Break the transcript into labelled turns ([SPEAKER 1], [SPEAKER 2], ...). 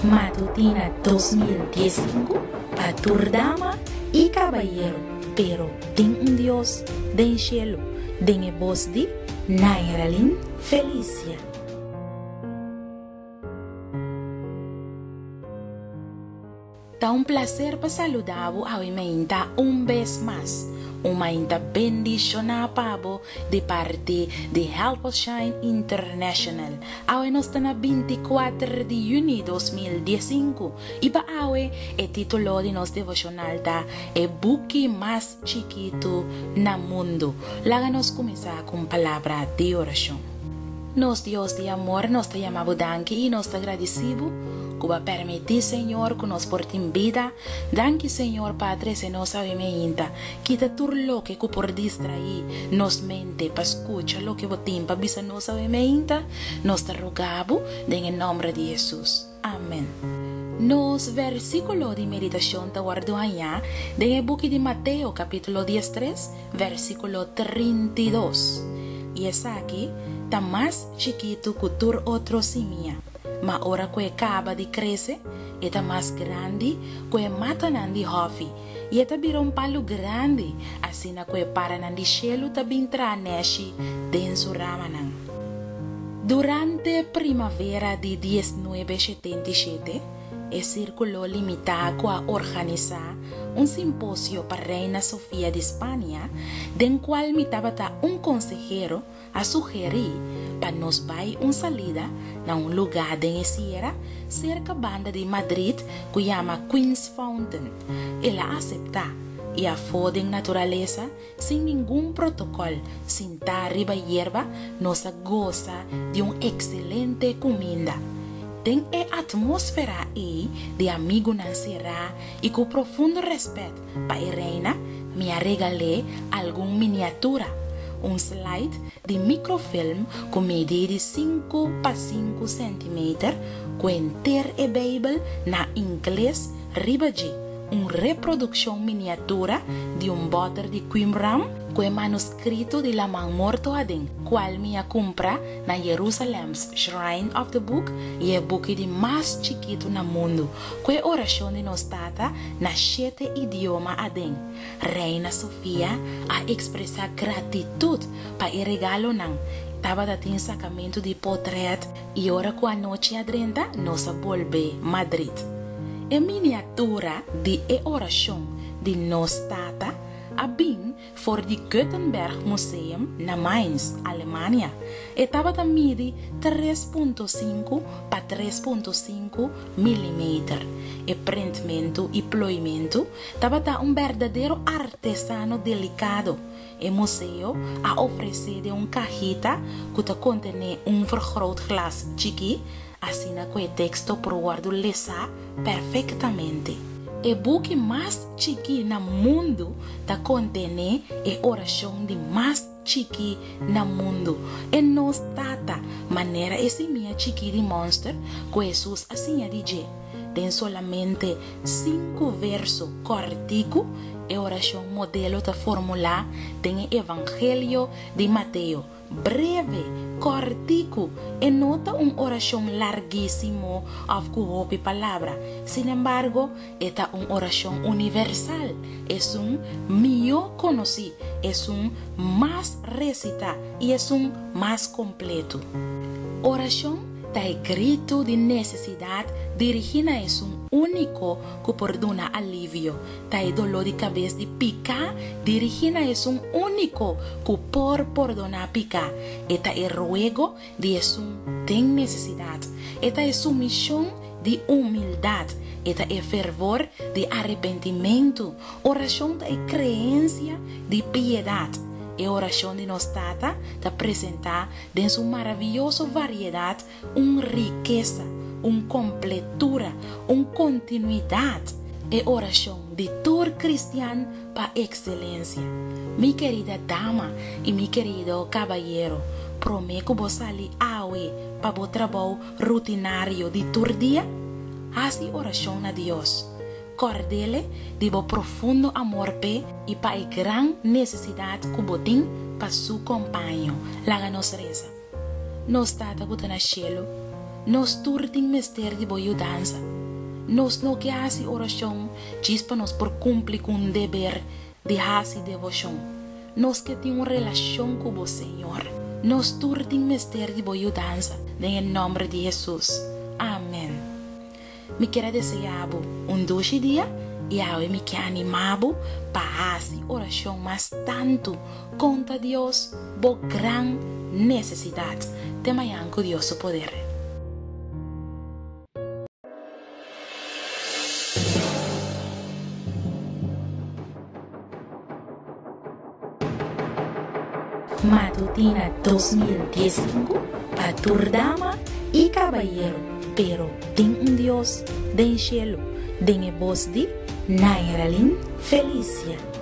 [SPEAKER 1] Matutina 2015 pa tur dama y cabayero, pero tin un Dios den cielo, den e bos di Nairalyn Felicia. Ta un placer pa saluda bo awe mainta un bes mas. Un mainta bendiciona pa bo di parti di Help Us Shine International. Awe nos ta na 24 di juni 2015 y pa awe e titulo di nos devocional ta E Buki Mas Chikitu na Mundu. Laga nos cuminsa cu un palabra di oracion. Nos Dios di amor, nos ta yama bo danki y nos ta gradici bo cu bo a permiti, Señor, cu nos por tin bida. Danki, Señor, pa a trece nos awe meinta. Kita tur loke cu por distraí nos mente pa scucha loke bo tin pa bisa nos awe meinta. Nos ta roga bo den e nomber di Jesus. Amen. Nos versiculo di meditacion ta wordo hañá den e buki di Mateo capitulo 13, versiculo 32. Y esaki ta mas chikitu cu tur otro simia, ma ora cu e caba di crece, e ta mas grandi cu e matanan di hofi, y e ta bira un palu grandi, asina cu e paranan di shelu ta bin traha neshi den su ramanan. Durante primavera di 1977, e sírkulo limitá ku a organisá un simposio pa Reina Sofia di Spania, den kual mi tabata un konsehero, a sugerí pa nos bai un salida na un lugá den e siera serka banda di Madrid ku yama Queen's Fountain. El a aseptá, i afó den naturalesa, sin ningun protokòl, sintá riba yerba, nos a gosa di un ekselente kuminda. Den e atmósfera ei di amigunan será i ku profundo rèspèt pa e reina, mi a regal'é algun miniatura, un slide di microfilm ku midi di sinku pa sinku sèntimeter ku henter e Beibel na ingles riba dje. Un reprodukshon miniatura di un bòter di Qumran ku e manuskrito di Laman Morto aden, kual mi a kumpra na Jerusalem's Shrine of the Book i e buki di mas chikitu na mundu ku e orashon di Nos Tata na shete idioma aden. Reina Sofia a ekspresá gratitut pa e regalonan. Tabata tin sakamentu di potrèt i ora ku anochi a drenta nos a bolbe Madrid. E miniatura di e orashon di Nos Tata a bin for di Gutenberg Museum na Mainz, Alemania. E tabata midi 3.5 pa 3.5 milimeter. E prentmentu i ploimentu tabata un berdadero artesano delikado. E museo a ofresé den un kahita ku ta kontené un vergrootglas chikí, asina ku e teksto por wòrdu lesá perfektamente. E buki mas chikí na mundu ta kontené e orashon di mas chikí na mundu, e Nos Tata, manera e simia chikí di mònster ku Hesus a siña di dje. Den solamente sinku verso kòrtiku, e orashon modelo ta formulá den e Evangelio di Mateo. Breve, kòrtiku, e no ta un orashon largísimo òf ku hopi palabra. Sinembargo, e ta un orashon universal, esun mihó konosí, esun mas resitá i esun mas kompletu. Orashon ta e gritu di nesesidat dirigí na esun úniko ku por duna alivio. Ta e doló di kabes di piká dirigí na esun úniko ku por pordoná piká. E ta e ruego di esun den nesesidat. E ta e sumishon di humildat. E ta e fervor di arepentimentu. Orashon ta e kreensia di piedat. E orashon di nos Tata ta presentá den su maravioso variedat un rikesa, un kompletura, un kontinuidat. E orashon di tur kristian pa ekselensia. Mi kerida dama i mi kerido kabayero, promé ku bo sali awe pa bo trabou rutinario di tur dia, hasi orashon na Dios. Kòrd'Ele di bo profundo amor p'e i pa e gran nesesidat ku bo tin pa Su kompaño. Laga nos resa. Nos Tata ku ta na shelu, nos tur tin mester di bo yudansa. Nos no ke hasi orashon djis pa nos por kumpli ku un deber di hasi devoshon. Nos ke tin un relashon ku bo, Señor. Nos tur tin mester di bo yudansa, den e nòmber di Hesus. Amèn. Mi kier a deseá bo un dushi dia i awe mi ke animá bo pa hasi orashon mas tantu konta Dios bo gran nesesidat. Te mañan ku Dios su poder. Matutina 2015 pa tur dama y cabayero, pero tin un Dios den cielo, den e bos di Nairalyn Felicia.